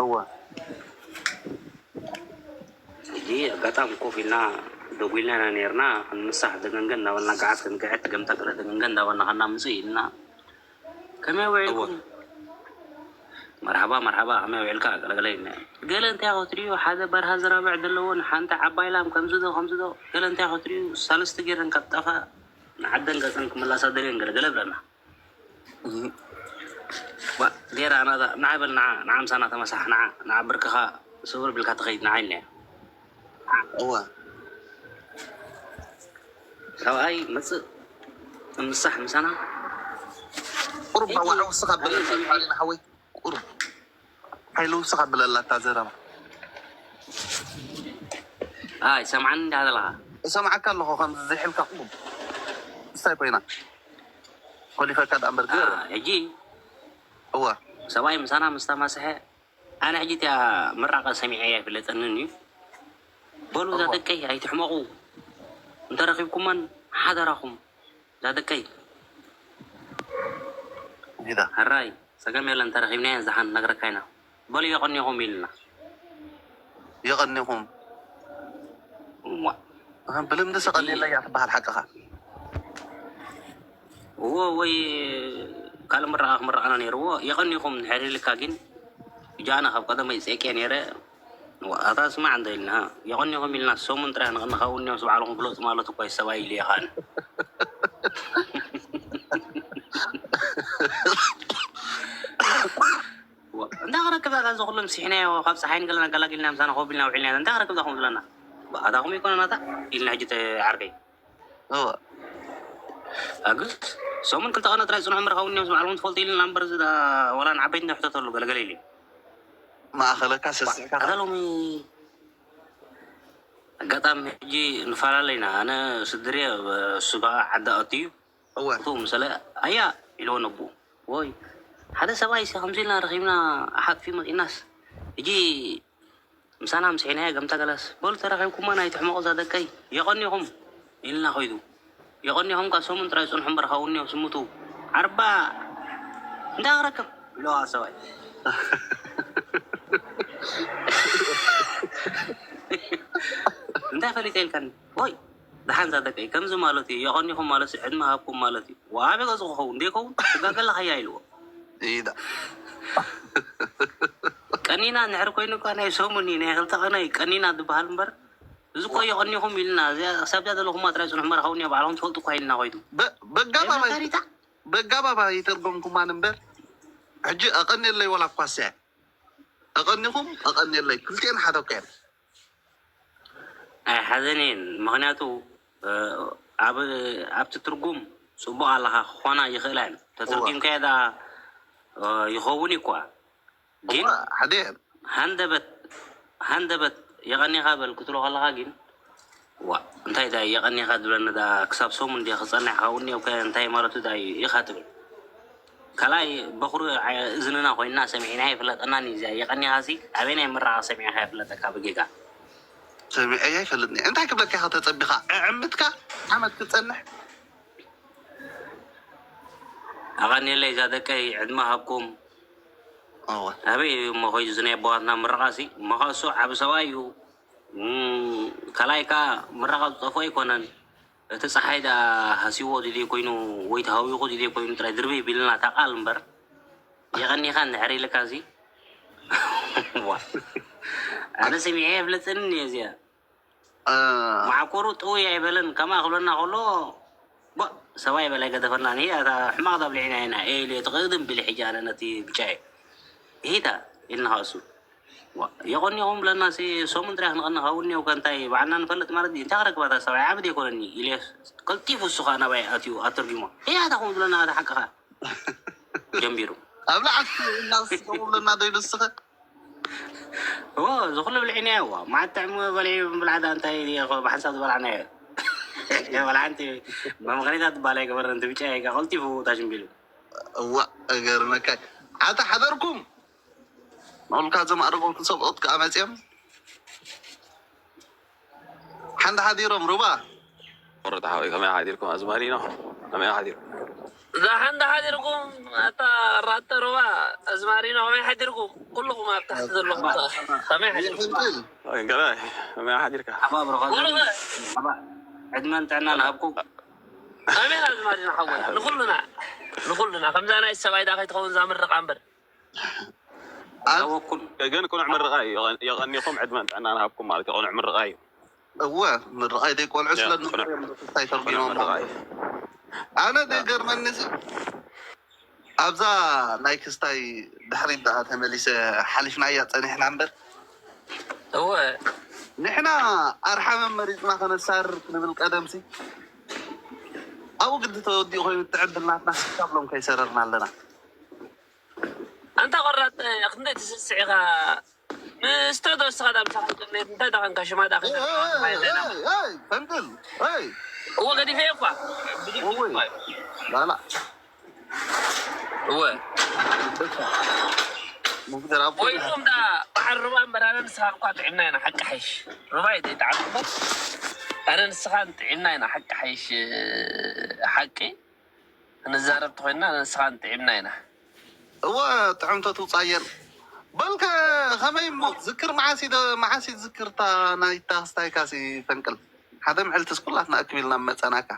እዋ። ሕጂ ኣጋጣሚ ኮፍ ኢልና ደጉልና ኢና ነይርና። ክንምሳሕ ደገንገን እናበልና፣ ገዓት ክንግዕት፣ ገምታ ገለ ደገንገን እናበልና ከናምጽእ ኢልና። ከመይ ውዒልኩም? መርሓባ፣ መርሓባ፣ ከመይ ውዒልካ? ገለገለ ኢልና። ገለ እንታይ ክትርእዩ፣ ሓደ በርሃ ዝራብዕ ዘለዎን ሓንቲ ዓባይ ላም ከምዚ ዶ፣ ከምዚ ዶ፣ ገለ እንታይ ክትርእዩ፣ ሳልስቲ ጌረን ካብ ጠፋ ንዓደን ገጸን ክመላሳ ደልየን ገለ ገለ ብለና። ዋ፣ ጌራ ናዛ፣ ንዓ በል፣ ንዓ፣ ንዓ ምሳና ተመሳሕ፣ ንዓ፣ ንዓ ብርክኻ ስብር ቢልካ ትኸይድ፣ ንዓ ኢልና። እዋ። ሰብኣይ መጽእ፣ ምሳሕ ምሳና። ቁሩብ ኣይ፣ ባዋዕ ውስኽ ኣበለና፣ ኣይ፣ ሓወይ። ቁሩብ ሓይሊ ውስኽ ኣበለላ እታ ዘረባ። ኣይ፣ ሰምዓኒ እንዲኻ ዘለኻ። እሰምዓካ ኣለኹ፣ ከምዚ ዝሕልካ ቁሩብ። እንታይ ኮይና? ኮሊፈካ ደኣ እምበር፣ ግበር። አ፣ ሕጂ እዋ። ሰብኣይ ምሳና ምስ ተማስሐ፣ ኣነ ሕጂ እቲኣ ምራቐ ሰሚዐያ ኣይፍለጠንን እዩ። በሉ፣ እዛ እዋ። ደቀይ ኣይትሕመቑ። እንተረኺብኩመን፣ ሓደራኹም። እዛ ደቀይ። ሂዳ። ሕራይ፣ ጸገም የለን፣ እንተረኺብናየን ዝሓን ነግረካ ኢና። በሉ፣ የቐንየኹም ኢልና። የቐንየኹም። እዋ። እህ፣ ብልምዲ ሰቐን የለ እያ ትበሃል ሓቅኻ። እዎ፣ ወይ ካልእ ምረቓ ክምረቓና ነይርዎ። የቐንየኹም፣ ንሕሪልካ ግን፣ ብጃና ካብ ቀደመይ ጸይቄ ነይረ። እዋ፣ ኣታ ስማዕ እንተ ኢልና፣ የቐንየኹም ኢልና፣ ሰሙን ጥራይ ንቕንኻ እውን እዮም፣ ስባዕልኹም ፍለጡ ማለት እኳ እዩ፣ ሰብኣይ ኢሉ የኻን። ዋ፣ እንታይ ክረክብ ዳኣ፣ እዚ ኩሉ ምሲሕናዮ፣ ካብ ፀሓይ ንገለና ኣገላጊልና፣ ምሳና ኮፍ ኢልና ውዒልና፣ እንታይ ክረክብ ዳኣ ከምኡ ዝብለና? ኣታኹም ይኮነና እታ ኢልና ሕጂ ተ-፣ ዓርከይ። እወ። ኣግስ ሰሙን ክልተ ቀነ ጥራይ ፅንሑ እምበር፣ ሃውኒ እዮም፣ ባዕልኹም ትፈልጡ ኢልና እምበር፣ እዚ ዳ-፣ ወላ ንዓበይቲ ንሕተተሉ ገለገለ ኢሉ። ማእኸለካ ሰሲዕካ ኣታ ሎሚ ኣጋጣሚ ሕጂ ንፈላለ ኢና። ኣነ ስድርየ፣ እሱ ከዓ ዓዲ ኣትዩ። እወ። እቱ ምሰለ ኣያ ኢልዎ ነቡ። ወይ ሓደ ሰብኣይ ሲ ከምዚ ኢልና ረኺብና ሓጥፊ መፂናስ። ሕጂ ምሳና ምሳና ምስሒናዮ ገምታ ገላስ። በሉ ተረኺብኩማ ናይ ትሕመቑ እዛ ደቀይ። የቐኒኹም ኢልና ኸይዱ። የቐኒኹም ካብ ሰሙን ጥራይ ጽንሑ እምበር፣ ሃውኒ ኣብ ስሙቱ። ዓርባ እንታይ ክረክብ? ኢልዋ ሰብኣይ። እንታይ ፈሊጠ ኢልካኒ? ወይ ደሓን እዛ ደቀይ፣ ከምዚ ማለት እዩ። የቐኒኹም ማለት እዩ፣ ዕድመ ሃብኩም ማለት እዩ። ዋ፣ ኣበይ ገጹ ክኸውን? ደይከውን? ትጋገ ኣለኻ እያ ኢልዎ። ኢዳ። ቀኒና እንድሕር ኮይኑ እኳ ናይ ሰሙን እዩ፣ ናይ ክልተ ቀነ እዩ ቀኒና ዝበሃል እምበር፣ እዚ እኮ የቐኒኹም ኢልና፣ እዚኣ ክሳብ እዚኣ ዘለኹማ ጥራይ ጽንሑ እምበር፣ ሃውኒ ባዕልኹም ትፈልጡ እኳ ኢልና ኮይኑ። በ-፣ በጋባባይ፣ መካሪታ? በጋባባይ ይተርጎምኩማን እምበር፣ ሕጂ ኣቐንየለይ ወላ እኳ እሰያ። ኣቐኒኹም፣ ኣቐንየለይ፣ ክልቲኤን ሓደ እኮ እየን። ኣይሓዘንን። ምኽንያቱ፣ እ፣ ኣብ፣ ኣብቲ ትርጉም ጽቡቕ ኣለኻ፣ ክኾና ይኽእላ እየን። ተተርጒምካዮ ደኣ፣ እ፣ ይኸውን እዩ እኳ። ግን እዋ፣ ሓደ እየን። ሃንደበት፣ ሃንደበት የቐኒኻ በል ክትብሎ ከለኻ ግን፣ ዋ፣ እንታይ ደኣ የቐኒኻ ዝብለኒ ደኣ፣ ክሳብ ሰሙን ድየ ክጸንሕ፣ ካብኡ እኒኦ ከ እንታይ ማለቱ ደኣ እዩ ኢኻ ትብል። ካልኣይ በኹሪ ዓ-፣ እዝንና ኮይና ሰሚዕና ኣይፍለጠናን እዩ። እዚኣ የቐኒኻሲ ኣበየናይ ምረቓ ሰሚዕኻ ይፍለጠካ ብጌጋ? ሰሚዐያ ኣይፈልጥን እየ። እንታይ ክብለካ ኢኻ ተጸቢኻ? ኣዕምትካ ዓመት ክጸንሕ? ኣቐንየለይ እዛ ደቀይ፣ ዕድመ ሃብኩም። እወ። ኣበይ እዩ እሞ ኸይዱ እዚ ናይ ኣቦዋትና ምረቓሲ? እሞ ኸኣ እሱ ዓቢ ሰብኣይ እዩ። እም፣ ካልኣይ ከኣ ምረቓ ዝጠፍኦ ኣይኮነን። እቲ ጸሓይ ደኣ ሃስይዎ ድልየ ኮይኑ ወይ ተሃዊኹ ድልየ ኮይኑ ጥራይ ድርብይ ቢልና እታ ቃል እምበር፣ የቐኒኻ እንድሕር ኢልካ እዚ። ዋ። ኣነ ሰሚዐ የፍለጥን እየ እዚኣ። እ፣ መዓኮሩ ጥውይ ኣይበለን፣ ከምኣ ክብለና ከሎ፣ ባ፣ ሰብኣይ በላይ ገደፈና፣ ንሂ፣ ኣታ ሕማቕ ዳብሊዕና ኢና፣ ኤ ኢሉ፣ እቲ ቅድም ቢሉ፣ ሕጂ ኣነ ነቲ ብጫ እየ። ይሂታ፣ ኢልና ከእሱ። ዋ፣ የቐንየኹም ብለና፣ ሲ፣ ሰሙን ጥራይ ክንቐኒ፣ ካብኡ እኒኦ፣ ከ እንታይ፣ ባዕልና ንፈልጥ ማለት ድዩ? እንታይ ክረክብ፣ ኣታ ሰብኣይ፣ ዓብዲ ኣይኮነኒ፣ ኢሉ፣ ቀልጢፉ እሱ ኸኣ ናባይ ኣትዩ፣ ኣተርጒሞ። ሄይ፣ ኣታ ከምኡ ብለና፣ ኣታ ሓቅኻ። ጀሚሩ። ኣብ ላዕሊ እናስከሙ ብለና ዶ ኢሉ እስኸ? እዎ፣ እዚ ኩሉ ብልዒናዮ፣ እዎ። መዓት ጥዕሚ በሊዑ ምብላዕ ደኣ እንታይ እኮ ብሓንሳብ ዝበላዕናዮ። ወላ ሓንቲ መምኸኒታት ትበሃል ኣይገበረን፣ እቲ ብጫ እየ ቀልጢፉ ታሽምቢሉ። እዋ፣ እገርመካ። ኣታ ሓደርኩም። ንኹልካ እዞም ኣረገውቲ ሰብኦት ከኣ መጺኦም። ሓንዳ ሓዲሮም ሩባ። ወረዳ ሓወይ፣ ከመይ ሓዲርኩም ኣዝማሪኖ? ከመይ ሓዲርኩም? ደሓን ዶ ሓዲርኩም? ኣታ ኣራተ ሩባ ኣዝማሪኖ ከመይ ሓዲርኩም? ኩልኹም ኣብ ታሕቲ ዘለኹም ከ ከመይ ሓዲርኩም? ገባይ ከመይ ሓዲርካ? ሓባብሮ ዕድመን ጥዕናን ሃብኩም። ኣሜን ኣዝማሪኖ ሓወይ ንኹልና ንኹልና ከምዛ ናይ ሰብኣይ ዳ ከይትኸውን እዛ ምርቓ እምበር ኣወኩል ግን ቅኑዕ ምርቓ እዩ። የቐኒኹም ዕድመን ጥዕናን ሃብኩም ማለት እዩ። ቅኑዕ ምርቓ እዩ። እወ ምርቓይ ደይ ቆልዑ ስለ እንታይ ተርጉሞም ኣነ ዘይገርመኒ ሲ ኣብዛ ናይ ክስታይ ድሕሪት ደኣ ተመሊሰ ሓሊፍናያ ጸኒሕና እምበር እወ ንሕና ኣርሓመን መሪጽና ከነሳርር ክንብል ቀደምሲ ኣብኡ ግዲ ተወዲኡ ኮይኑ ትዕድል ናትና ስካ ብሎም ከይሰረርና ኣለና። ኣንታ ቆራጥ ክንደይ ትስስዕ ኢኻ? ንስቶ ዶ እስኻ ዳ ምሳኻ ትቅኔት እንታይ ዳ ኸንካ ሽማ ዳ ኸንካ ፈንቅል እወ ገዲፈ እኳ ላላ እወ ወይሎም ዳ በዓል ሩባ እምበር ኣነ ንስኻ እኳ ጥዕምና ኢና ሓቂ ሓይሽ ሩባ ይደይ ተዓልኩ ኣነ ንስኻ ጥዕምና ኢና ሓቂ ሓይሽ ሓቂ ንዛረብ ተኮይንና ንስኻ ጥዒምና ኢና። እወ ጥዕምቶ ትውፃየን በልከ ከመይ እሞ ዝክር መዓስ ኢደ መዓስ ዝክርታ ናይታ ክስታይካሲ ፈንቅል ሓደ ምዕልትስ ኩላትና እክብ ኢልና መፀናካ።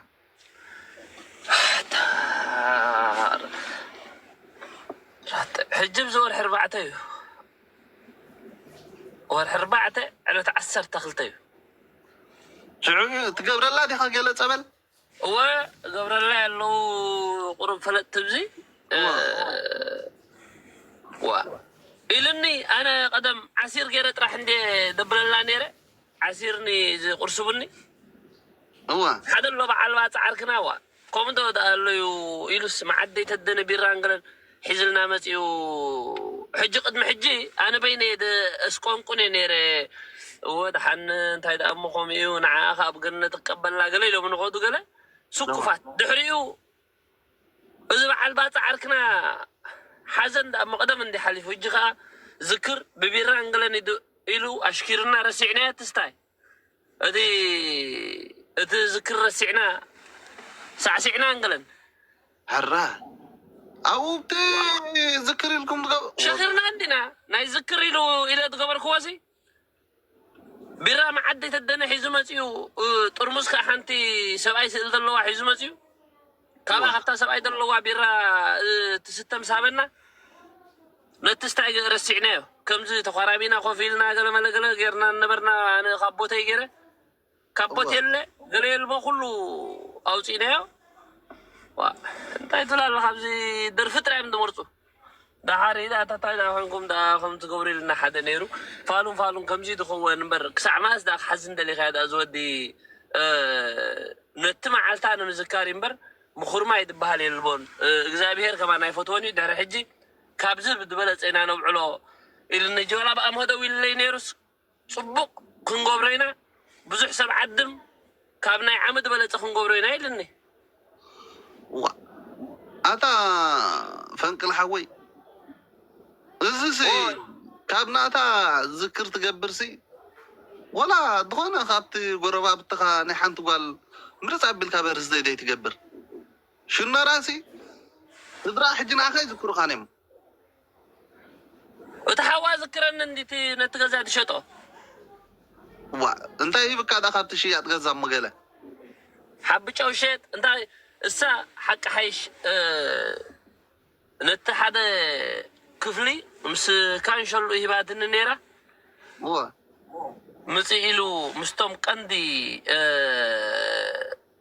ሕጂ ብዚ ወርሒ ኣርባዕተ እዩ። ወርሒ ኣርባዕተ ዕለት ዓሰርተ ክልተ እዩ። ሽዑ ትገብረላ ዲኻ ገለ ፀበል? እወ እገብረላ ኣለዉ ቁሩብ ፈለጥቲ ብዚ ዋ ኢሉኒ። ኣነ ቀደም ዓሲር ገይረ ጥራሕ እንደ ደብረላ ነይረ። ዓሲርኒ እዚ ቁርሲ ቡኒ እዋ ሓደ ኣሎ በዓል ባፅዓ ዓርክና ዋ ከምኡ ዶ ደኣ ኣለዩ ኢሉስ መዓደይ ተደነ ቢራን ገለን ሒዝልና መፂኡ። ሕጂ ቅድሚ ሕጂ ኣነ በይነየ ኣስቆንቁን እየ ነይረ። እወ ደሓን እንታይ ደኣ እሞ ከምኡ እዩ ንዓኣ ከኣ ብገነት እቀበላ ገለ ኢሎም ንኸዱ ገለ ስኩፋት ድሕሪኡ እዚ በዓል ባፅዓ ዓርክና ሓዘን ደኣ እሞ ቀደም እንዲ ሓሊፉ ሕጂ ከኣ ዝክር ብቢራን ገለን ኢሉ ኣሽኪርና ረሲዕናዮ ትስታይ እቲ እቲ ዝክር ረሲዕና ሳዕሲዕና እንገለን ሕራ ኣብኡ ብቲ ዝክር ኢልኩም ትገብ ሸኺርና እንዲና ናይ ዝክር ኢሉ ኢለ ዝገበርክዎ ሲ ቢራ መዓደይ ተደነ ሒዙ መፅዩ ጥርሙዝ ከዓ ሓንቲ ሰብኣይ ስእል ዘለዋ ሒዙ መፅዩ ካባ ካብታ ሰብኣይ ዘለዋ ቢራ ትስተም ሳበና ነቲ ስታይ ረሲዕናዮ ከምዚ ተኳራቢና ኮፍ ኢልና ገለመለገለ ጌርና ነበርና ኣነ ካብ ቦተይ ገይረ ካብ ቦት የለ ገለ የልቦ ኩሉ ኣውፂእናዮ እንታይ ትብል ኣለካ ኣብዚ ደርፊ ጥራይ እዮም ዝመርፁ ዳሓር ኢዳ ኣታታይ ዳ ኮንኩም ዳ ከም ትገብሩ ኢልና ሓደ ነይሩ ፋሉን ፋሉን ከምዚ ዝኸውን እምበር ክሳዕ ማስ ዳ ክሓዝን ደሊካ ዳ ዝወዲ ነቲ መዓልታ ንምዝካር እምበር ምኹርማይ ዝበሃል የልቦን እግዚኣብሄር ከማን ኣይፈትዎን እዩ ድሕሪ ሕጂ ካብዚ ብዝበለፀ ኢና ነብዕሎ ኢልኒ ጀወላ ብኣምሆ ደው ኢልለይ ነይሩስ ፅቡቕ ክንገብሮ ኢና ብዙሕ ሰብ ዓድም ካብ ናይ ዓሚ ዝበለፀ ክንገብሮ ኢና ኢልኒ ዋ ኣታ ፈንቅል ሓወይ እዚሲ ካብ ናታ ዝክር ትገብርሲ ወላ ዝኾነ ካብቲ ጎረባብትኻ ናይ ሓንቲ ጓል ምርፅ ኣቢልካ በርዝደይ ደይ ትገብር ሽኖራሲ ስድራ ሕጂ ንኣኻ ይዝክሩኻን እዮም እቲ ሓዋ ዝክረኒ እንዲቲ ነቲ ገዛ ትሸጦ ዋ እንታይ ይብካ ዳ ካብቲ ሽያጥ ገዛ እሞ ገለ ሓቢ ጨው ሸጥ እንታይ እሳ ሓቂ ሓይሽ ነቲ ሓደ ክፍሊ ምስ ካንሸሉ ሂባትኒ ነይራ እወ ምፅእ ኢሉ ምስቶም ቀንዲ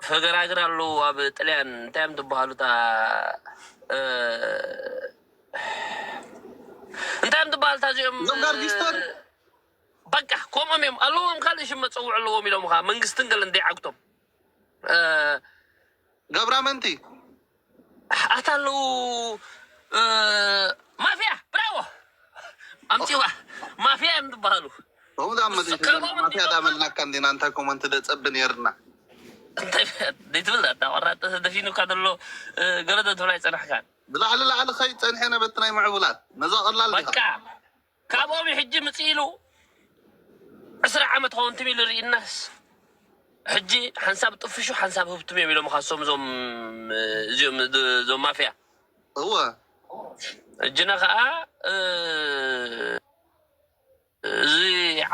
ፈገራግር ኣለዉ ኣብ ጥልያን እንታይ እዮም ዝበሃሉ እታ እንታይ እዮም ዝበሃሉ እታ እዚኦም እዞም ጋርጊስተር በቃ ከምኦም እዮም ኣለዎም ካልእ ሽም መፀውዕ ኣለዎም ኢሎም ከዓ መንግስትን ገለ እንደ ዓግቶም ገብራመንቲ ኣታ ኣለዉ ማፍያ ብራዎ ኣምፂዋ ማፍያ እዮም ዝበሃሉ ከምኡ ዳ መፅእ ማፍያ ዳ መልናካ እንዲና እንታይ ኮመንት ደፀብ ነይርና ዘይትብል ኣታ ቆራጠ ተደፊኑካ ዘሎ ገለ ዶ ትብል ኣይፀናሕካን ብላዕሊ ላዕሊ ከይፀንሐ ነበቲ ናይ ምዕቡላት ነዛ ቀላል ዲኻ በቃ ካብኦም ሕጂ ምፅእ ኢሉ ዕስራ ዓመት ኸውን ትም ኢሉ ርኢናስ ሕጂ ሓንሳብ ጥፍሹ ሓንሳብ ህብቱም እዮም ኢሎም ካሶም እዞም እዚኦም እዞም ማፍያ። እወ እጅነ ከዓ እዚ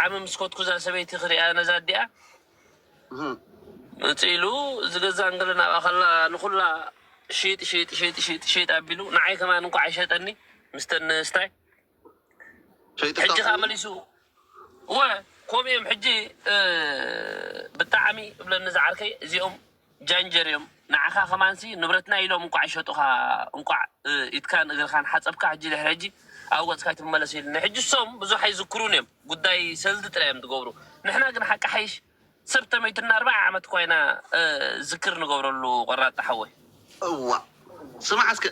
ዓሚ ምስ ኮትኩ እዛ ሰበይቲ ክሪኣ ነዛ ኣዲኣ እህ። መፂ ኢሉ እዚ ገዛ እንግለ ናብኣ ከላ ንኩላ ሽጥ ሽጥ ሽጥ ሽጥ ሽጥ ኣቢሉ ንዓይ ከማን እንኳ ኣይሸጠኒ ምስተን ስታይ ሸይጥካ ሕጂ ከዓ መሊሱ እወ ከምኡ እዮም ሕጂ እ፣ ብጣዕሚ እብለኒ ዝዓርከይ እዚኦም ጃንጀር እዮም ንዓኻ ከማንሲ ንብረትና ኢሎም እንኳዕ ይሸጡኻ እንኳዕ እ፣ ኢድካን እግርኻን ሓፀብካ ሕጂ ድሕሪ ሕጂ ኣብ ገፅካ ትመለስ ኢሉኒ ሕጂ እሶም ብዙሕ ኣይዝክሩን እዮም ጉዳይ ሰልዲ ጥራይ እዮም ዝገብሩ ንሕና ግን ሓቂ ሓይሽ ሰብ ተመይቱና ኣርባዓ ዓመት እኳ ኢና እ፣ ዝክር ንገብረሉ ቆራጣ ሓወይ እዋ ስማዕ እስከ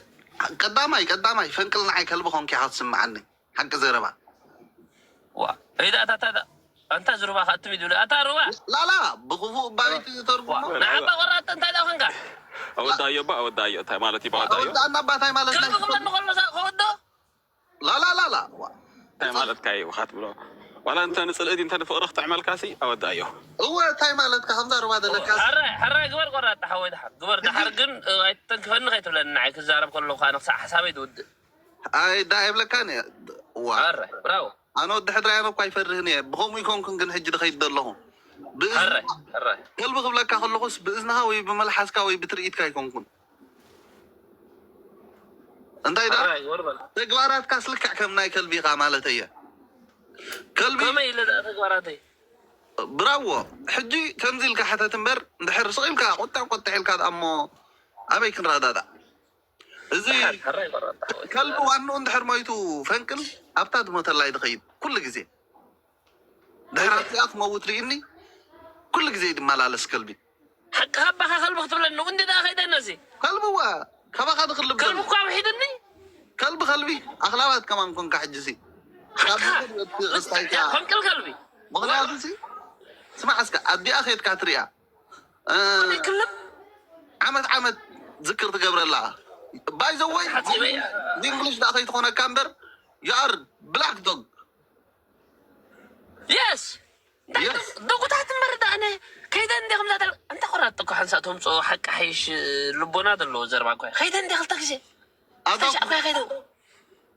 ቀዳማይ ቀዳማይ ፈንቅል ንዓይ ከልቢ ኮንኪ ኢኻ ትስምዓኒ ሓቂ ዘረባ ዋ ሄዳ ኣታ ኣታ ኣንታ ዝሩባ ከኣ ትም ይድብለ ኣታ ሩባ ላላ ብክፉእ እባቢት ተርጉሞ ንዓባ ቆራጥ እንታይ ደኣ ኮንካ ኣወዳዮ ባ ኣወዳዮ እንታይ ማለት እዩ ኣወዳዮ ኣወዳእና ኣባታይ ማለት ናይ ከምዚ ክብለኒ ከሎ ከወዶ ላላ ላላ ዋ እንታይ ማለትካ እዩ ኢኻ ትብሎ ዋላ እንተ ንፅልእቲ እንተ ንፍቕሪ ክትዕመልካ ሲ ኣወዳዮ እወ እንታይ ማለትካ ከምዛ ሩባ ዘለካ ሕራይ ሕራይ ግበር ቆራጥ ሓወይ ድሓር ግበር ድሓር ግን ኣይተንክፈኒ ከይትብለኒ ንዓይ ክዛረብ ከለኹ ኣነ ክሳዕ ሓሳበይ ዝውድእ ኣይ ዳ ኣይብለካን እየ ዋ ሕራይ ብራው ኣነ ወዲ ሕድራያን እኳ ኣይፈርህን እየ ብኸምኡ ይኮንኩን ግን ሕጂ ድኸይድ ዘለኹ ብእዝኒ ሕራይ ሕራይ ከልቢ ክብለካ ከለኹስ ብእዝንኻ ወይ ብመልሓስካ ወይ ብትርኢትካ ኣይኮንኩን እንታይ ዳ ሕራይ ግበር በል ተግባራትካስ ልክዕ ከም ናይ ከልቢ ኢኻ ማለት እየ ከልቢ ከመይ ኢለ ደኣ ተግባራተይ ብራዎ ሕጂ ከምዚ ኢልካ ሕተት እምበር እንድሕር ስቕ ኢልካ ቁጥዕ ቁጥዕ ኢልካ ደኣ እሞ ኣበይ ክንረዳዳእ እዚ ድሓር ሕራይ ቆራጥ ሓወይ ከልቢ ዋንኡ እንድሕር ሞይቱ ፈንቅል ኣብታ ዝሞተላ እዩ ዝኸይድ ኩሉ ግዜ ድሕር ኣብዚኣ ክመውት ርኢኒ ኩሉ ግዜ እዩ ዝመላለስ ከልቢ ሓቂ ካባኻ ከልቢ ክትብለኒ እንዲ ደኣ ከይደነሲ ከልቢ እዋ ካባኻ ዝኽልብ ከልቢ ዘሎ እኳ ውሒድኒ ከልቢ ከልቢ ኣኽላባት ከማን ኮንካ ሕጂ ሲ ካብ ሓቅኻ ዝኽእል እቲ ክስታይካ ፈንቅል ከልቢ ምኽንያቱ ሲ ስማዕ እስከ ኣዲኣ ከይድካ ትሪኣ እ፣ ክልብ ዓመት ዓመት ዝክር ትገብረላ ባይዘወይ ሓፂበይ እንግሊሽ ዳ ከይትኾነካ እምበር you are black dog የስ Yes. ደጉታት እምበር ዳ ኣነ ከይደ እንደ ከምዛ ተል እንተ ቆራጥ እኮ ሓንሳእ ተምፅኦ ሓቂ ሓይሽ ልቦና ዘለዎ ዘርባ እኮ ከይደ እንደ ክልተ ግዜ ኣዳጉ ተሻ እኮ ከይደ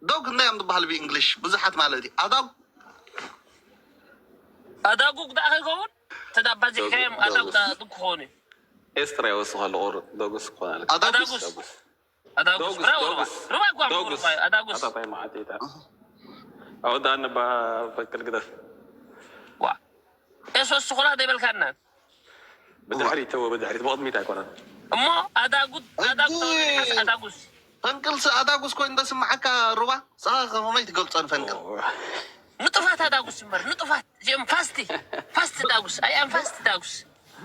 ዶግ እንታይ እዮም ዝበሃል ብእንግሊሽ ብዙሓት ማለት እዩ ኣዳጉ ኣዳጉግ ዳ ከይከውን ተዳባዚሕካዮም ኣዳጉ ዳ ክኾኑ ኤስትራ ይወስኸሉ ቁር ደጉስ ክኾናል ኣዳጉስ ኣዳጉስ ኣዳጉስ ዶጉስ ብራው ዶጉስ ሩባ እኳ ዶጉስ ሩባ ኣዳጉስ ኣታታይ መዓት ይታ ኣወዳ እንባ ፈቅል ግደፍ ዋ ኤሶስ ስኹላ ዘይበልካና ብድሕሪት ተወ ብድሕሪት ብቕድሚት ኣይኮነን እሞ ኣዳጉት ኣዳጉት ኣዳጉስ ፈንቅልሲ ኣዳጉስ ኮይኑ እንተስምዓካ ሩባ ንስኻ ከመይ ትገልፆ ንፈንቅል ንጡፋት ኣዳጉስ እምበር ንጡፋት እዚኦም ፋስቲ ፋስቲ ዳጉስ ኣይ ኣም ፋስቲ ዳጉስ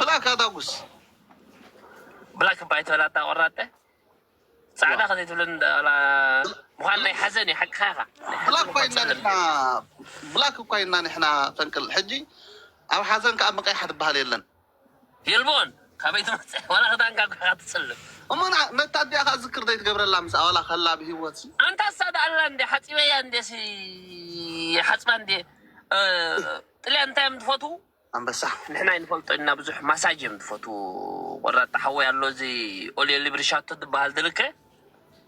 ብላክ ኣዳጉስ ብላክ ባይተላታ ቆራጠ ፃዕዳ ከዘይትብለኒ ምዃን ናይ ሓዘን እዩ ሓቅኻ ኢኻ ብላክ ኮይና ንሕና ብላክ እኳ ኢና ንሕና ፈንቅል ሕጂ ኣብ ሓዘን ከዓ ምቀይሓ ትበሃል የለን የልቦን ካበይ ትመፅእ ዋላ ክዳንካ እኳ ኢኻ ትፅልም እሞ ንዓ- ነታ ኣዲኣ ከዓ ዝክር ዘይትገብረላ ምስ ኣባላ ከላ ብሂወት ኣንታ እሳ ደኣላ እንደ ሓፂበያ እንደ ሓፅባ እንደ ጥልያ እንታይ እዮም ትፈትዉ ኣንበሳ ንሕና ይንፈልጦ ኢና ብዙሕ ማሳጅ እዮም ትፈትዉ ቆራጣ ሓወይ ኣሎ እዚ ኦልዮ ሊብሪሻቶ ዝበሃል ድልከ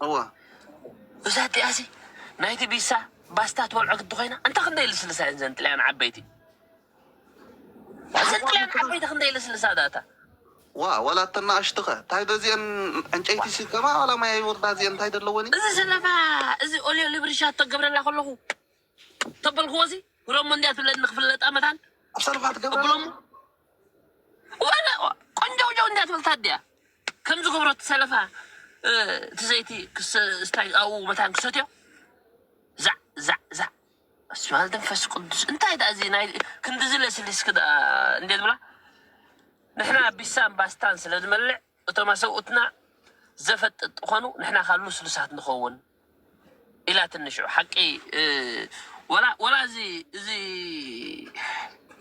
እወ እዛ እቲኣሲ ናይቲ ቢሳ ባስታ ትበልዖ ግዲ ኮይና እንተ ክንደይ ልስልሳ እየን ዘን ጥልያን ዓበይቲ እዘን ጥልያን ዓበይቲ ክንደይ ልስልሳ ዳታ ዋ ዋላ እተናእሽትኸ እንታይ ደዚአን ዕንጨይቲ ሲከማ ዋላ ማያ ይወርዳ እዚአን እንታይ ደለወን እዩ እዚ ዘለፋ እዚ ኦልዮ ሊብሪሻቶ ገብረላ ከለኹ ተበልክዎ እዚ ግሮሞ እንዲያ ትብለኒ ክፍለጣ መታን ኣብ ሰለፋ ትገብረ ብሎሞ ዋላ ቆንጆውጆው እንዲያ ትብል ታዲያ ከም ዝገብሮ እቲ ሰለፋ እ፣ እቲ ዘይቲ ክስ- ስታይ ኣብኡ መታን ክሰትዮ ዛዕ ዛዕ ዛዕ እስማል መንፈስ ቅዱስ እንታይ ዳ እዚ ናይ ክንድዚ ለስሊስክ ዳ እንዴት ብላ ንሕና ቢሳን ባስታን ስለ ዝመልዕ እቶም ኣሰብኡትና ዘፈጥጥ ዝኾኑ ንሕና ካብ ልስሉሳት ንኸውን ኢላ ትንሽዑ ሓቂ እ፣ ወላ ወላ እዚ እዚ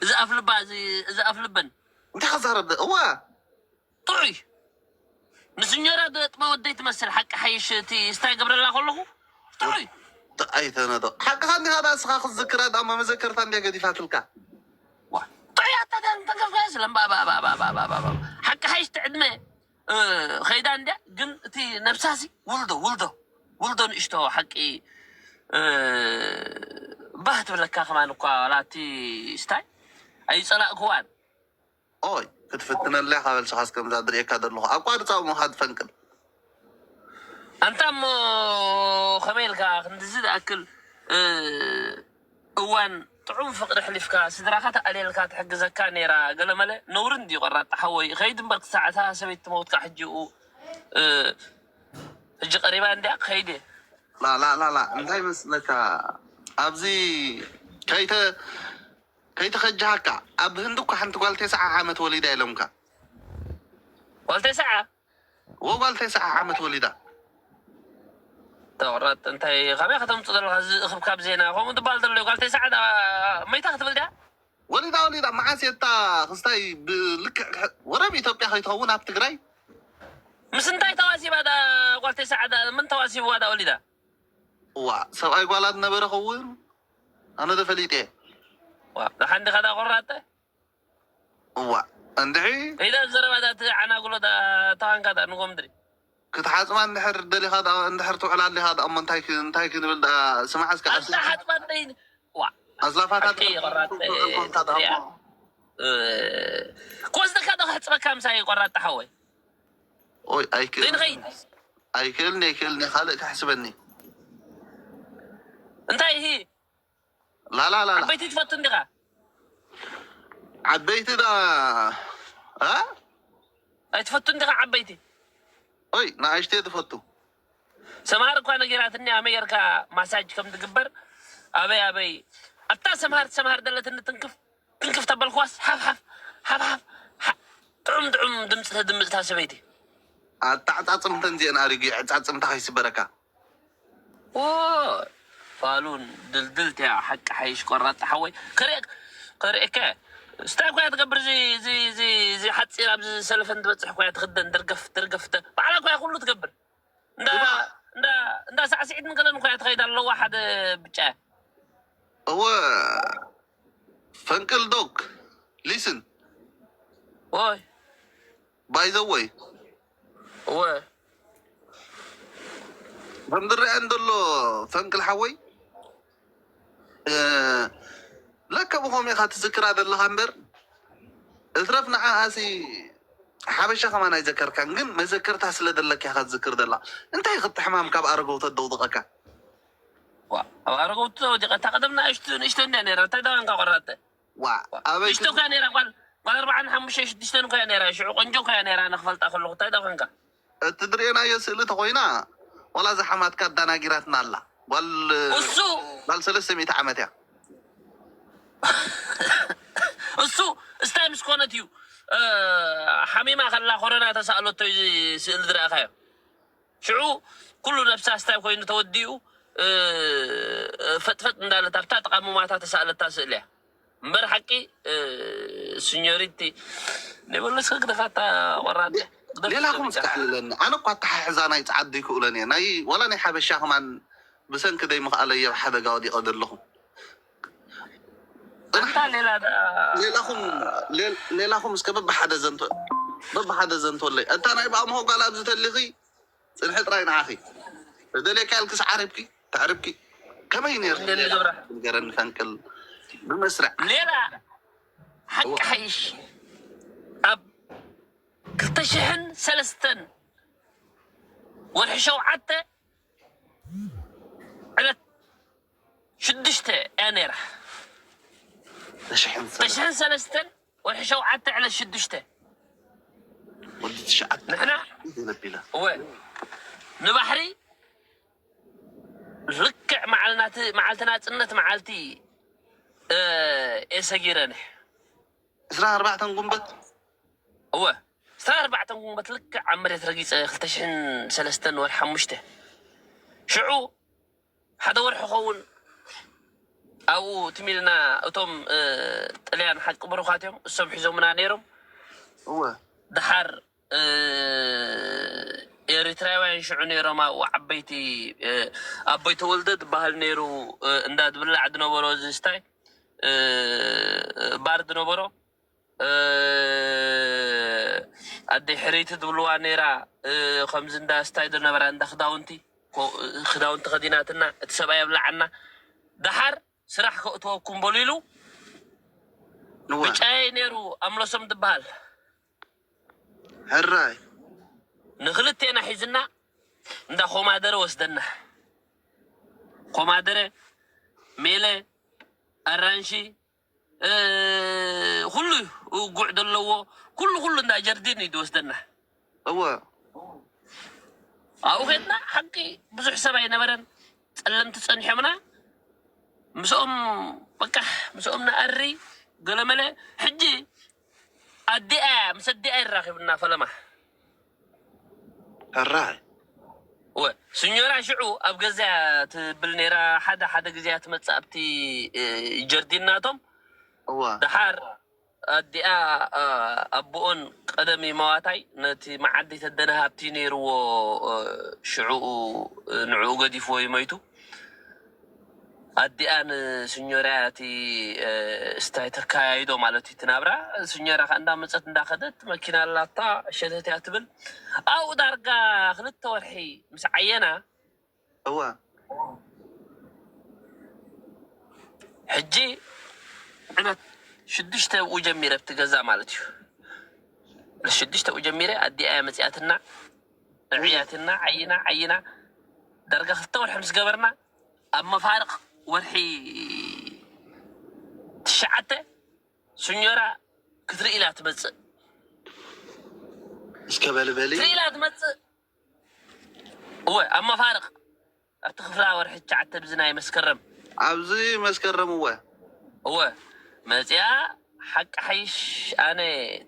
እዚ ኣፍልባ እዚ እዚ ኣፍልበን እንታይ ከዛረብ እዋ ጥዑይ ንስኞራ ጥበ ወደይ ትመስል ሓቂ ሓይሽ እቲ ስታይ ገብረላ ከለኹ ጥዑይ ኣይተነዶ ሓቅኻ እንዲኻ ዳ እስኻ ክትዝክራ ዳ መመዘከርታ እንዲያ ገዲፋትልካ ዋ፣ ጥዑይ ኣታ ተንከፍካስ ለምባባባባባባባ ሓቂ ሓይሽ ትዕድመ እ፣ ኸይዳ እንድያ። ግን እቲ ነብሳሲ ውልዶ ውልዶ ውልዶ ንእሽቶ ሓቂ እ፣ ባህ ትብለካ። ከማን እኳ ዋላ እቲ ስታይ ኣይጸላእክዋን። ኦይ ክትፍትነለይ ካበል ሰኻስ ከምዛ ድርእየካ ዘለኹ ኣቋርጻ እሞ ካትፈንቅል። ኣንታ እሞ ከመይ ኢልካ ክንድዚ ዝኣክል እ፣ እዋን ጥዑም ፍቅሪ ሕሊፍካ ስድራኻ ተኣልየልካ ትሕግዘካ ነይራ። ገለመለ ነውሪ እንድዩ። ቆራጣ ሓወይ ኸይድ እምበር ክሳዕታ ሰበይቲ ትመውትካ ሕጂ ኡ እ፣ ሕጂ ቀሪባ እንድያ ክኸይድ እየ። ላላላላ እንታይ መስለካ ኣብዚ ከይተ ከይተኸጃሃካ ኣብ ህንዲ እኳ ሓንቲ ጓል ተስዓ ዓመት ወሊዳ ኢሎምካ። ጓል ተስዓ ወ ጓል ተስዓ ዓመት ወሊዳ። ተቆራጥ እንታይ ካበይ ከተምፁ ዘለካ እዚ እክብካብ ዜና ከምኡ ትበሃል ዘሎ ጓል ተስዓ ዳ መይታ ክትብል ድያ? ወሊዳ ወሊዳ መዓስ የታ ክስታይ ብልክዕ ክሕ- ወረብ ኢትዮጵያ ከይትኸውን ኣብ ትግራይ። ምስ እንታይ ተዋሲባ ዳ ጓል ተስዓ ዳ ምን ተዋሲብዋ ዳ ወሊዳ? እዋ ሰብኣይ ጓላት ነበረ ኸውን ኣነ ተፈሊጠ። ዋ ሓንዲ ከዳ ቆራጠ እዋ እንድዒ ኢዳ ዘረባታት ዓናጉሎ ተዋንካ ዳ ንጎ ምድሪ ክትሓፅማ እንድሕር ደሊኻ ዳ- እንድሕር ትውዕላ ኣሊኻ ዳ እሞ እንታይ ክ- እንታይ ክንብል ዳ ስማዕ እስከ ኣንታ ሓጥባ ደይ ዋ ኣዝላፋታት ሓቂ ቆራጥ ኮንካ ዳ ትሪኣ ኮዝደካ ዶ ክሕፅበካ ምሳይ ቆራጥ ሓወይ ኦይ ኣይክእል ዘይንኸይድ ኣይክእልኒ ኣይክእልኒ ካልእ ክሕስበኒ እንታይ ሂ ላላላላ ዓበይቲ ትፈቱ እንዲኻ ዓበይቲ ዳ እ? ኣይትፈቱ እንዲኻ ዓበይቲ ኦይ ንኣሽተይ ትፈቱ ሰምሃር እኳ ነጊራትኒ ኣመይ ጌርካ ማሳጅ ከም ትግበር ኣበይ ኣበይ ኣብታ ሰምሃር ሰምሃር ደለትኒ ትንክፍ ትንክፍ ተበልክዋስ ሓፍሓፍ ሓፍሓፍ ሓ- ጥዑም ጥዑም ድምፂ ተድምፅታ ሰበይቲ ኣተዓፃፅምተን ዚአን ኣሪጉ ዕፃፅምታ ከይስበረካ ዎ ፋሉን ድልድል ቲያ ሓቂ ሓይሽ ቆራጥ ሓወይ ከርእየክ ከርእየከ ስታይ ኮያ ትገብር እዚ እዚ እዚ እዚ ሓፂር ኣብዚ ሰለፈን ትበፅሕ ኮያ ትክደን ድርገፍ ድርገፍተ ባዕላ ኮያ ኩሉ ትገብር እንዳ እንዳ እንዳ ሳዕስዒት ንገለን ኮያ ትኸይድ ኣለዋ ሓደ ብጫ እወ ፈንቅል ዶክ ሊስን ወይ ባይዘወይ እወ ከም ዝረአን ዘሎ ፈንቅል ሓወይ እ፣ ለከ ብኸም ኢኻ ትዝክራ ዘለኻ እምበር እትረፍ ንዓኣሲ ሓበሻ ከማን ኣይዘከርካን ግን መዘከርታ ስለ ዘለካ ኢኻ ትዝክር ዘላ እንታይ ክትሕማም ካብ ኣረገው ተደውድቐካ ዋ ኣብ ኣረገውቲ ተወዲቐ እታ ቀደም ንእሽቶ ንእሽቶ እንድያ ነይራ እንታይ ደዋንካ ቆራጠ ዋ ኣበይ ንእሽቶ ኮያ ነይራ ጓል ጓል ኣርባዓን ሓሙሽተ ሽዱሽተን ኮያ ነይራ ሽዑ ቆንጆ ኮያ ነይራ ንክፈልጣ ከለኹ እንታይ ደዋንካ እቲ ድርእናዮ ስእሊ ተኮይና ዋላ ዝሓማትካ ኣዳናጊራትና ኣላ ጓል እሱ ጓል ሰለስተ ሚእቲ ዓመት እያ እሱ እስታይ ምስ ኮነት እዩ እ፣ ሓሚማ ከላ ኮሮና ተሳእለቶ እዩ እዚ ስእሊ ዝረኣኻዮ ሽዑ ኩሉ ነብሳ ስታይ ኮይኑ ተወዲኡ እ፣ ፈጥፈጥ እንዳለት ኣብታ ጥቓ ሙማታ ተሳእለታ ስእሊ እያ እምበር ሓቂ እ፣ ሲኞሪቲ ንበለስ ክግደፋታ ቆራድ ሌላኹም እስከ ኣዕልለኒ ኣነ እኳ ኣተሓሕዛ ናይ ፀዓዱ ይክእለን እየ ናይ ዋላ ናይ ሓበሻ ከማን ብሰንኪ ደይ ምኽኣለይ ኣብ ሓደጋ ወዲቐ ዘለኹ እንታ ሌላ ዳ- ሌላኹም ሌል- ሌላኹም እስከ በብሓደ ዘንቶ በብሓደ ዘንቶለይ እታ ናይ ብኣምሆ ጓል ኣብዚ ተሊኺ ፅንሒ ጥራይ ንዓኺ እደልየካ ኢልክስ ዓሪብኪ ተዕርብኪ ከመይ ነይሩ እንደሊ ገብራ ንገረኒ ፈንቅል ብመስርዕ ሌላ ሓቂ ሓይሽ ኣብ ክልተ ሽሕን ሰለስተን ወርሒ ሸውዓተ ዕለት ሽዱሽተ እያ ነይራ ተሽሕን ክልተ ሽሕን ሰለስተን ወርሒ ሸውዓተ ዕለት ሽዱሽተ ወዲ ትሽዓተ ንሕና ነቢላ እወ ንባሕሪ ልክዕ መዓልናት መዓልቲ ናፅነት መዓልቲ እ፣ እየ ሰጊረ ንሕ ዕስራ ኣርባዕተን ጉንበት እወ ዕስራ ኣርባዕተ ጉንበት ልክዕ ኣብ መሬት ረጊፀ ክልተ ሽሕን ሰለስተን ወርሒ ሓሙሽተ ሽዑ ሓደ ወርሒ ኸውን ኣብኡ ትም ኢልና እቶም እ፣ ጥልያን ሓቂ ብሩኻት እዮም እሶም ሒዞምና ነይሮም እወ ድሓር እ፣ ኤሪትራውያን ሽዑ ነይሮም ኣብኡ ዓበይቲ እ፣ ኣቦይ ተወልደ ዝበሃል ነይሩ እ፣ እንዳ ዝብላዕ ዝነበሮ ዝስታይ እ፣ ባር ዝነበሮ እ፣ ኣደይ ሕርይቲ ዝብልዋ ነይራ። እ፣ ከምዚ እንዳ ስታይ ዝነበራ እንዳ ክዳውንቲ፣ ኮ-፣ ክዳውንቲ ከዲናትና፣ እቲ ሰብኣይ ኣብላዓና። ደሓር ስራሕ ከእትወኩም በሉ ኢሉ፣ እወ። ብጫየይ ነይሩ፣ ኣምለሶም ዝበሃል። ሕራይ። ንክልቴና ሒዝና እንዳ ኮማደረ ወስደና። ኮማደረ፣ ሜለ፣ ኣራንሺ፣ እ፣ ኩሉ ጉዕ ዘለዎ፣ ኩሉ፣ ኩሉ እንዳ ጀርዲን እዩ ዝወስደና። እወ። ኣብኡ ኸድና፣ ሓቂ ብዙሕ ሰብ ኣይነበረን። ጸለምቲ ጸኒሖምና። ምስኦም፣ በቃ፣ ምስኦም ንኣሪ፣ ገለመለ። ሕጂ ኣዲኣ፣ ምስ ኣዲኣ ይራኺብና ፈለማ። ሕራይ። ወ-፣ ስኞራ ሽዑ ኣብ ገዛ ትብል ነይራ። ሓደ፣ ሓደ ግዜ ትመጽእ ኣብቲ፣ እ፣ ጀርዲን ናቶም። እወ። ደሓር ኣዲኣ፣ እ፣ ኣቦኦን ቀደም ይመዋታይ ነቲ መዓዲ ተደነ ሃብቲ ነይርዎ፣ እ፣ ሽዑኡ፣ እ፣ ንዕኡ ገዲፍዎ እዩ መይቱ። ኣዲኣ ንስኞራ እቲ፣ እ፣ ስታይ ተካያይዶ ማለት እዩ እቲ ናብራ። ስኞራ ከኣ እንዳመጸት እንዳኸደት መኪና ኣላታ ሸተት እያ ትብል። ኣብኡ ዳርጋ ክልተ ወርሒ ምስ ዓየና፣ እወ። ሕጂ ዕለት ሽዱሽተ ብኡ ጀሚረ ኣብቲ ገዛ ማለት እዩ። ዕለት ሽዱሽተ ብኡ ጀሚረ ኣዲኣ እያ መጺኣትና፣ እዕያትና፣ ዓይና፣ ዓይና፣ ዳርጋ ክልተ ወርሒ ምስ ገበርና፣ ኣብ መፋርቕ ወርሒ ትሽዓተ፣ ስኞራ ክትርኢ ኢላ ትመጽእ። እስከ በልበሊ። ክትርኢ ኢላ ትመጽእ። እወ፣ ኣብ መፋርቕ፣ ኣብቲ ክፍላ ወርሒ ትሽዓተ፣ ብዚ ናይ መስከረም። ኣብዚ መስከረም፣ እወ። እወ፣ መጺኣ፣ ሓቂ ሓይሽ፣ ኣነ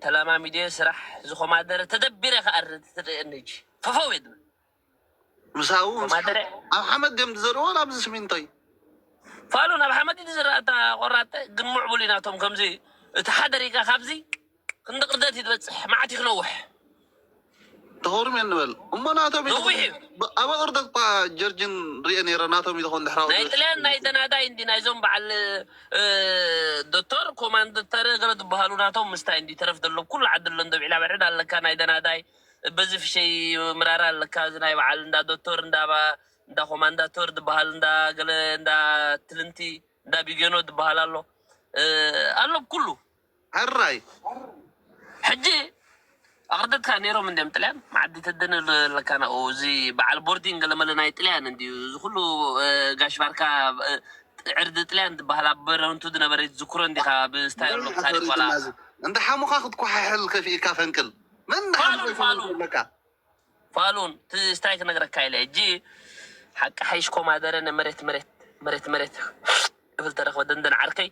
ተለማሚደ ስራሕ፣ እዚ ኮማደረ ተደቢረ ክኣርድ ትርእየኒ፣ ሕጂ ፈፈው እየ ዝብል። ምሳኡ ምስ ኮማደረ። ኣብ ሓመድ ድዮም ዝዘርዎ፣ ኣብዚ ስሚንቶይ? ፋሉን ኣብ ሓመድ እዩ ዝዝራእ፣ እታ ቆራጠ ግን ምዕቡል እዩ ናቶም። ከምዚ እቲ ሓደ ሪጋ ካብዚ ክንዲ ቅርደት እዩ ዝበጽሕ፣ መዓት እዩ ክነውሕ። ተኸውርም እየ ንበል። እሞ ናቶም እዩ ነዊሕ እዩ። ብ-፣ ኣብ ቅርደት እኳ ጀርጅን ሪኤ ነይረ፣ ናቶም እዩ ዝኾን ድሕራዊ ናይ ዝብል። ጥልያን ናይ ደናዳይ እንዲ ናይዞም በዓል፣ እ፣ ዶክተር፣ ኮማንደተር ገለ ዝበሃሉ ናቶም ምስታይ እንዲ ተረፍ ዘሎ ኩሉ ዓዲ ኣሎ። እንደ ብዒላ በርዕድ ኣለካ፣ ናይ ደናዳይ በዚ ፍሸይ ምራራ ኣለካ፣ እዚ ናይ በዓል እንዳ ዶክተር፣ እንዳ ባ-፣ እንዳ ኮማንዳቶር ዝበሃል፣ እንዳ ገለ፣ እንዳ ትልንቲ፣ እንዳ ቢገኖ ዝበሃል ኣሎ። እ፣ ኣሎ ኩሉ። ሕራይ። ሕጂ ኣቕርደትካ ነይሮም እንድዮም ጥልያን፣ መዓዲ ተደነ ኣለካ ናብኡ፣ እዚ በዓል ቦርዲን ገለመለ ናይ ጥልያን እንድዩ። እዚ ኩሉ፣ እ፣ ጋሽ ባርካ፣ እ፣ ዕርዲ ጥልያን ዝበሃል ኣብ በረንቱ ዝነበረ ዝዝክሮ እንዲኻ ብስታይ ኣሎ፣ ብጣዕሚ ታሪኽ ሓፈር ዋላ። እዩ፣ እንተ ሓሙኻ ክትኮሓሕል ከፊእካ ፈንቅል። መን ፋሉን፣ ሓሙኻ ፋሉን። ኣለካ? ፋሉን፣ እቲ ስታይ ክነግረካ ኢለ። ሕጂ ሓቂ ሓይሽ ኮማደረ ንመሬት፣ መሬት፣ መሬት፣ መሬት እብል ተረኽበ ደንደን ዓርከይ።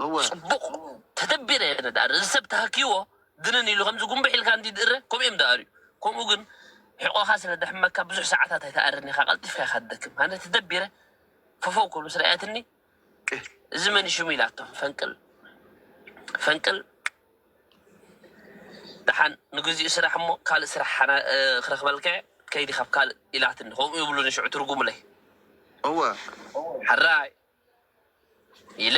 እወ። ጽቡቕ ተደቢረ እየ ነዳሪ። እዚ ሰብ ተሃኪዎ ድንን ኢሉ ከምዚ ጉንብሕ ኢልካ እንዲ ድእረ፣ ከምኡ እዮም ደኣርዩ። ከምኡ ግን ሕቖኻ ስለ ደሕመካ ብዙሕ ሰዓታት ኣይተኣርን ኢኻ፣ ቀልጢፍካ ኢኻ ትደክም። ኣነ ተደቢረ ፈፈው ክብል ምስ ረኣየትኒ፣ እህ። እዚ መን ሽሙ ኢላቶ፣ ፈንቅል። ፈንቅል። ደሓን ንግዚኡ ስራሕ እሞ ካልእ ስራሕ ሓና-፣ እ፣ ክረኽበልካ እየ፣ ከይዲ ካብ ካልእ ኢላትኒ። ከምኡ ይብሉኒ ሽዑ ትርጉምለይ። እወ። ሕራይ ኢለ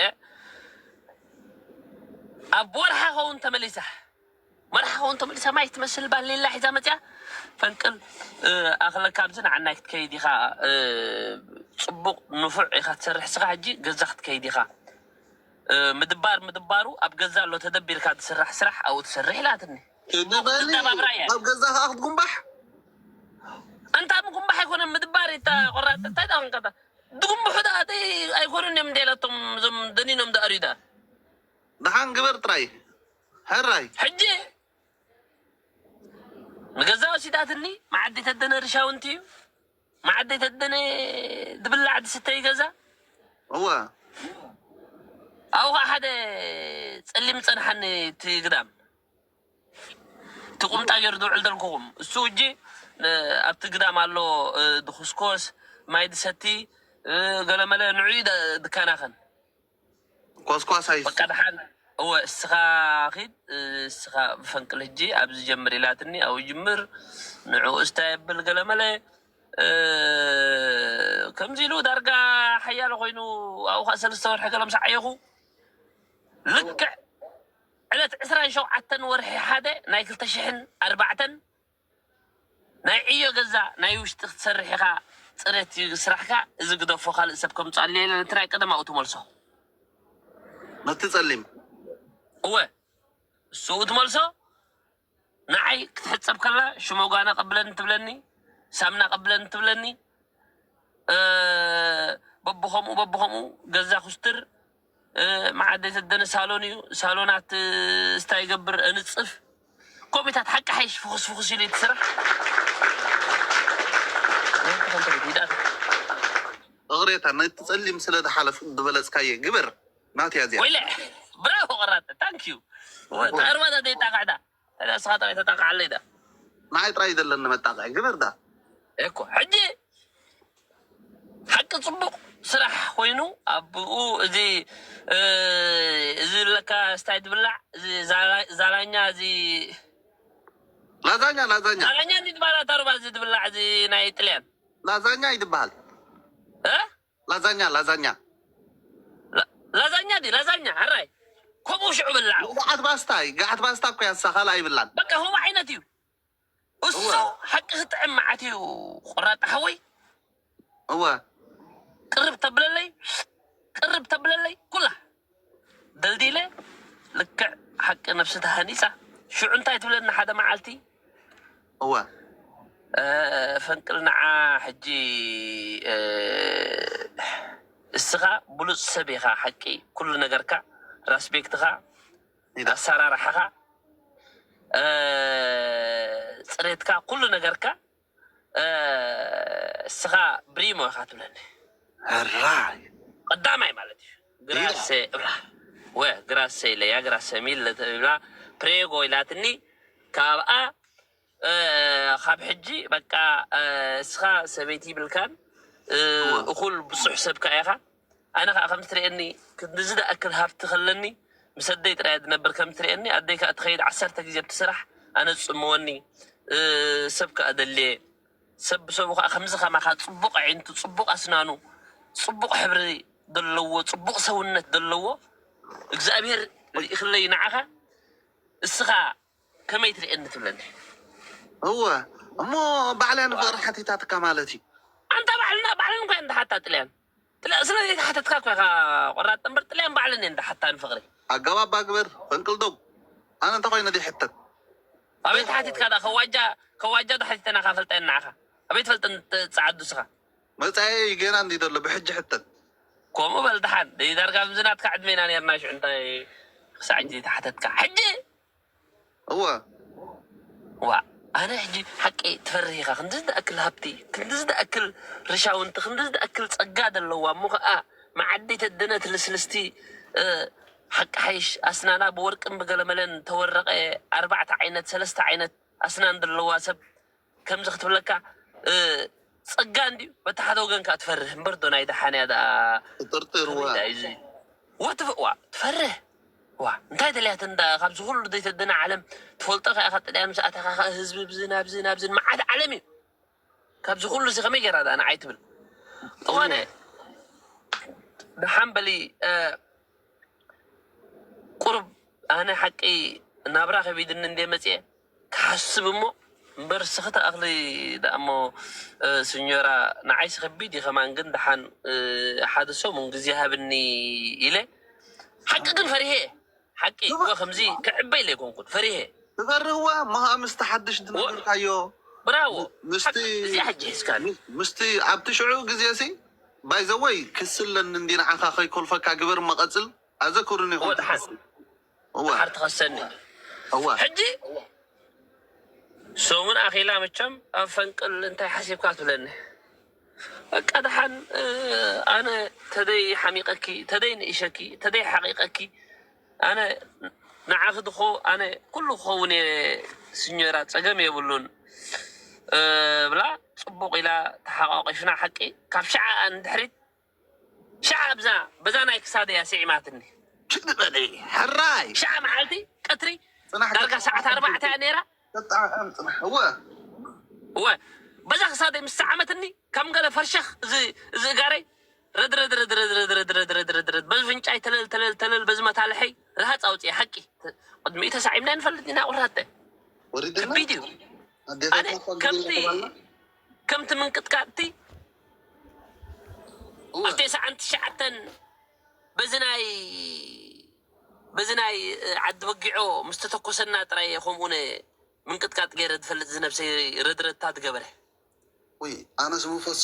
ኣብ ወርሓ ኸውን ተመሊሳ። መርሓ ኸውን ተመሊሳ ማይ ትመስል ባሌላ ሒዛ መጽያ። ፈንቅል፣ እ፣ ኣኽለካ ኣብዚ ንዓናይ ክትከይድ ኢኻ፣ እ፣ ጽቡቕ ንፉዕ ኢኻ ትሰርሕ። ስኻ ሕጂ ገዛ ክትከይድ ኢኻ። እ፣ ምድባር ምድባሩ ኣብ ገዛ ኣሎ፣ ተደቢርካ ትስራሕ ስራሕ ኣብኡ ትሰርሕ ኢላትኒ። ትድበሊ፣ ትደባብራ እያ። ኣብ ገዛ ከኣ ክትጉንባሕ? እንታ ምጉንባሕ ኣይኮነን ምድባር፣ እታ ቆራጥ እንታይ ደኣ ክንቀጣ? ድጉንብሑ ደኣ፣ ኣይ-፣ ኣይኮኑን እዮም እንደ ኢላቶም እዞም ደኒኖም ደኣርዩ ደኣ። ደሓን ግበር ጥራይ። ሕራይ። ሕጂ ንገዛ ወሲዳትኒ፣ መዓዲ ተደነ ርሻውንቲ እዩ። መዓዲ ተደነ ድብላዕ ድስተ እዩ ገዛ። እወ። ኣብኡ ኸዓ ሓደ ጸሊም ጸንሓኒ እቲ ግዳም። እቲ ቁምጣ ገይሩ ዝውዕል ደልኩኹም። እሱ እጂ፣ እ፣ ኣብቲ ግዳም ኣሎ፣ እ፣ ድኹስኮስ፣ ማይ ድሰቲ፣ እ፣ ገለመለ ንዑ ደ-፣ ድከናኸን። ኮስኳስ ኣይስ-፣ በቃ ደሓን። እወ፣ እስኻ ኺድ፣ እ፣ እስኻ ብፈንቅል ህጂ ኣብዚ ጀምር ኢላትኒ፣ ኣብኡ ጅምር፣ ንዑ እስታ የብል ገለመለ፣ እ፣ ከምዚ ኢሉ ዳርጋ ሓያሎ ኮይኑ፣ ኣብኡ ኸዓ ሰለስተ ወርሒ ገለ ምስ ዓየኹ፣ ልክዕ ዕለት ዕስራን ሸውዓተን ወርሒ ሓደ ናይ ክልተ ሽሕን ኣርባዕተን ናይ ዕዮ ገዛ ናይ ውሽጢ ክትሰርሕ ኢኻ፣ ጽሬት እዩ ስራሕካ። እዚ ግደፎ፣ ካልእ ሰብ ከምጽኣሉ የለን። እቲ ናይ ቀደም ኣብኡ ትመልሶ። ነቲ ጸሊም እወ፣ እሱ ትመልሶ። ንዓይ ክትሕጸብ ከላ ሽሞጓና ቀብለኒ ትብለኒ፣ ሳምና ቀብለኒ ትብለኒ። እ፣ በብኸምኡ በብኸምኡ ገዛ ኩስትር፣ እ፣ መዓደይ ተደነ ሳሎን እዩ። ሳሎናት፣ እ፣ እስታ ይገብር፣ እንጽፍ። ኮሚታት ሓቂ ሓይሽ ፍኹስ ፍኹስ ኢሉ ይትስራሕ። እቕሬታ ነቲ ጸሊም ስለ ዝሓለፍ ዝበለጽካየ ግበር። ናትያ እዚኣ። ወይለ፣ ብራቮ፣ ቆራጥ፣ ታንክ ዩ። ተርባታ ደይጣቃዕዳ። ታዲያ እስኻ ጥራይ ተጣቃዓለይ ዳ። ንዓይ ጥራይ ዘለኒ መጣቃዒ ግበር ዳ። እኮ፣ ሕጂ ሓቂ ጽቡቕ ስራሕ ኮይኑ፣ ኣብኡ እዚ፣ እ፣ እዚ ለካ ስታይ ትብላዕ፣ እዚ ዛላ-፣ ዛላኛ፣ እዚ ላዛኛ፣ ላዛኛ። ዛላኛ እንዲ ትባላ ተርባ፣ እዚ ትብላዕ፣ እዚ ናይ ጥልያን። ላዛኛ ይትበሃል። እ? ላዛኛ፣ ላዛኛ። ላ-፣ ላዛኛ ዲ፣ ላዛኛ፣ ሕራይ። ከምኡ ሽዑ ብላዕ። ገዓት ባስታ እዩ፣ ገዓት ባስታ እኮ ያሳ፣ ካልእ ኣይብላን። በቃ፣ ከምኡ ዓይነት እዩ። እሱ እወ። ሓቂ ክጥዕም መዓት እዩ፣ ቆራጣ ሓወይ። እወ። ቅርብ ተብለለይ፣ ቅርብ ተብለለይ፣ ኩላ ደልዲለ፣ ልክዕ ሓቂ ነብሲ ተሃኒጻ። ሽዑ እንታይ ትብለኒ ሓደ መዓልቲ? እወ። እ፣ ፈንቅል ንዓ ሕጂ፣ እ፣ እስኻ ብሉጽ ሰብ ኢኻ፣ ሓቂ ኩሉ ነገርካ፣ ራስቤክትኻ፣ ኢዳ። ኣሰራርሓኻ፣ እ፣ ጽሬትካ፣ ኩሉ ነገርካ፣ እ፣ እስኻ ብሪሞ ኢኻ ትብለኒ። ሕራይ። ቀዳማይ ማለት እዩ። ግራሴ እብላ። ወ፣ ግራሴ ኢለ፣ ያ ግራሴ ሚል ኢለ ተብላ፣ ፕሬጎ ኢላትኒ። ካብኣ፣ እ፣ ካብ ሕጂ በቃ፣ እ፣ እስኻ ሰበይቲ ይብልካን፣ እ፣ እወ። እኹል ብጹሕ ሰብካ ኢኻ። ኣነ ኸኣ ከም ትርእየኒ ክንድዚ ዝኣክል ሃብቲ ከለኒ፣ ምስ ኣደይ ጥራይ እየ ዝነብር። ከም ትርእየኒ ኣደይ ከኣ ትኸይድ ዓሰርተ ግዜ ብትስራሕ፣ ኣነ ዝጽምወኒ፣ እ፣ ሰብ ከኣ ደልየ። ሰብ ብሰቡ ከኣ ከምዚ ከማኻ ጽቡቕ ኣዒንቱ፣ ጽቡቕ ኣስናኑ፣ ጽቡቕ ሕብሪ ዘለዎ፣ ጽቡቕ ሰውነት ዘለዎ እግዚኣብሔር ልኢኽለይ ንዓኻ። እስኻ ከመይ ትርእየኒ ትብለኒ? እወ፣ እሞ ባዕለይ ንፍቕሪ ሓቲታትካ ማለት እዩ። ኣንታ ባዕልና፣ ባዕለን እኳ እየን ዝሓታ ጥልያን። ጥልያን ስለ ዘይተሓተትካ እኮ ኢኻ ቆራጥ እምበር፣ ጥልያን ባዕለን እየን ዝሓታ ንፍቕሪ። ኣገባብ ኣግበር፣ ፈንቅል ዶብ። ኣነ እንታይ ኮይነ ድሕተት? ኣበይ ተሓቲትካ ደኣ? ከዋጃ፣ ከዋጃ ዶ ሓቲተና ካፈልጠ ንዓኻ? ኣበይ ትፈልጥ ጸዓዱ ስኻ? መጻኢ ገና እንዲ ዘሎ ብሕጂ ሕተት። ከምኡ በል ደሓን። ደይ ዳርጋ ኣብዚ ናትካ ዕድመ ኢና ኔርና ሽዑ እንታይ ክሳዕ ሕጂ ተሓተትካ። ሕጂ? እወ። ዋ፣ ኣነ ሕጂ ሓቂ ትፈርህ ኢኻ። ክንድዚ ዝኣክል ሃብቲ፣ ክንድዚ ዝኣክል ርሻውንቲ፣ ክንድዚ ዝኣክል ጸጋ ዘለዋ እሞ ኸኣ መዓዲ ተደነት ልስልስቲ፣ እ፣ ሓቂ ሓይሽ ኣስናና ብወርቅን ብገለመለን ተወረቐ ኣርባዕተ ዓይነት፣ ሰለስተ ዓይነት ኣስናን ዘለዋ ሰብ ከምዚ ክትብለካ፣ እ፣ ጸጋ እንድዩ። በቲ ሓደ ወገን ከኣ ትፈርህ እምበር ዶ ናይ ደሓን እያ ደኣ ትጥርጥር፣ ዋ። ከመይ ደኣ እዩ እዚ? ዋ፣ ትፍ-፣ ዋ፣ ትፈርህ። ዋ፣ እንታይ ደልያት እንዳ ካብዚ ኩሉ ዘይተደና ዓለም ትፈልጦ ከኣ ኢኻ ጥልያን ምስ ኣተኻ ከኣ ህዝቢ ብዚ ናብዚ ናብዚ መዓት ዓለም እዩ። ካብዚ ኩሉ እዚ ከመይ ገይራ ደኣ ንዓይ ትብል? እዋነ ደሓን በሊ፣ እ፣ ቁሩብ ኣነ ሓቂ ናብራ ከቢድኒ እንደ መጽየ ክሓስብ እሞ እምበር ስኽቲ ኣኽሊ ደኣ እሞ፣ እ፣ ስኞራ ንዓይስ ከቢድ እዩ ከማን ግን ደሓን፣ እ፣ ሓደ ሰሙን ግዜ ሃብኒ ኢለ ሓቂ ግን ፈሪሄ እየ። ሓቂ እወ ከምዚ ክዕበ ኢለ ኣይኮንኩን ፈሪሄ። ትፈርህዋ እሞ ኸዓ ምስቲ ሓድሽ ዝነበርካዮ ብራዎ። ምስቲ ሓቂ እዚኣ ሕጂ ሒዝካኒ። ምስቲ ኣብቲ ሽዑ ግዜ ሲ ባይ ዘ ወይ ክስለኒ እንዲ ንዓኻ ከይኮልፈካ ግበር እሞ ቀጽል። ኣዘክሩኒ እወ ይኹን ደሓን። እወ። ደሓር ትኸሰኒ። እወ። ሕጂ ሰሙን ኣኺላ መቸም ኣብ ፈንቅል እንታይ ሓሲብካ ትብለኒ? በቃ ደሓን፣ እ፣ ኣነ ተደይ ሓሚቐኪ፣ ተደይ ንእሸኪ፣ ተደይ ሓቒቐኪ፣ ኣነ ንዓኺ ድኾ፣ ኣነ ኩሉ ክኸውን እየ ስኞራ፣ ጸገም የብሉን፣ እ፣ ብላ ጽቡቕ ኢላ ተሓቋቒፍና ሓቂ ካብ ሸዓ ንድሕሪት ሸዓ ኣብዛ በዛ ናይ ክሳደይ እያ ስዒማትኒ። ሽግር በለይ፣ ሕራይ። ሸዓ መዓልቲ ቀትሪ ጽናሕ ዳርጋ ሰዓት ኣርባዕተ እያ ነይራ። ተጣዕም ጽናሕ። እወ። እወ። በዛ ክሳደይ ምስ ሰዓመትኒ ከም ገለ ፈርሸኽ እዚ፣ እዚ እጋረይ ረድ ረድ ረድ ረድ ረድ ረድ ረድ ረድ ረድ ረድ በዚ ፍንጫይ ተለል ተለል ተለል በዚ መታልሐይ ረሃጽ ኣውጽኤ ሓቂ። ቅድሚኡ ተሳዒምና ንፈልጥ ኢና። ቁራተ ወሪድና ከቢድ እዩ። ኣነ ኣዴታትና እኮ ከምቲ እንግዲህ ተባልና ከምቲ ምንቅጥቃጥቲ እወ ኣብ ተስዓን ትሽዓተን በዚ ናይ በዚ ናይ ዓዲ በጊዖ ምስ ተተኮሰና ጥራይ እየ ከምኡ ነ ምንቅጥቃጥ ገይረ ዝፈልጥ ዝነብሰይ ረድረታ ትገበረ። ወይ ኣነስ ምፈሶ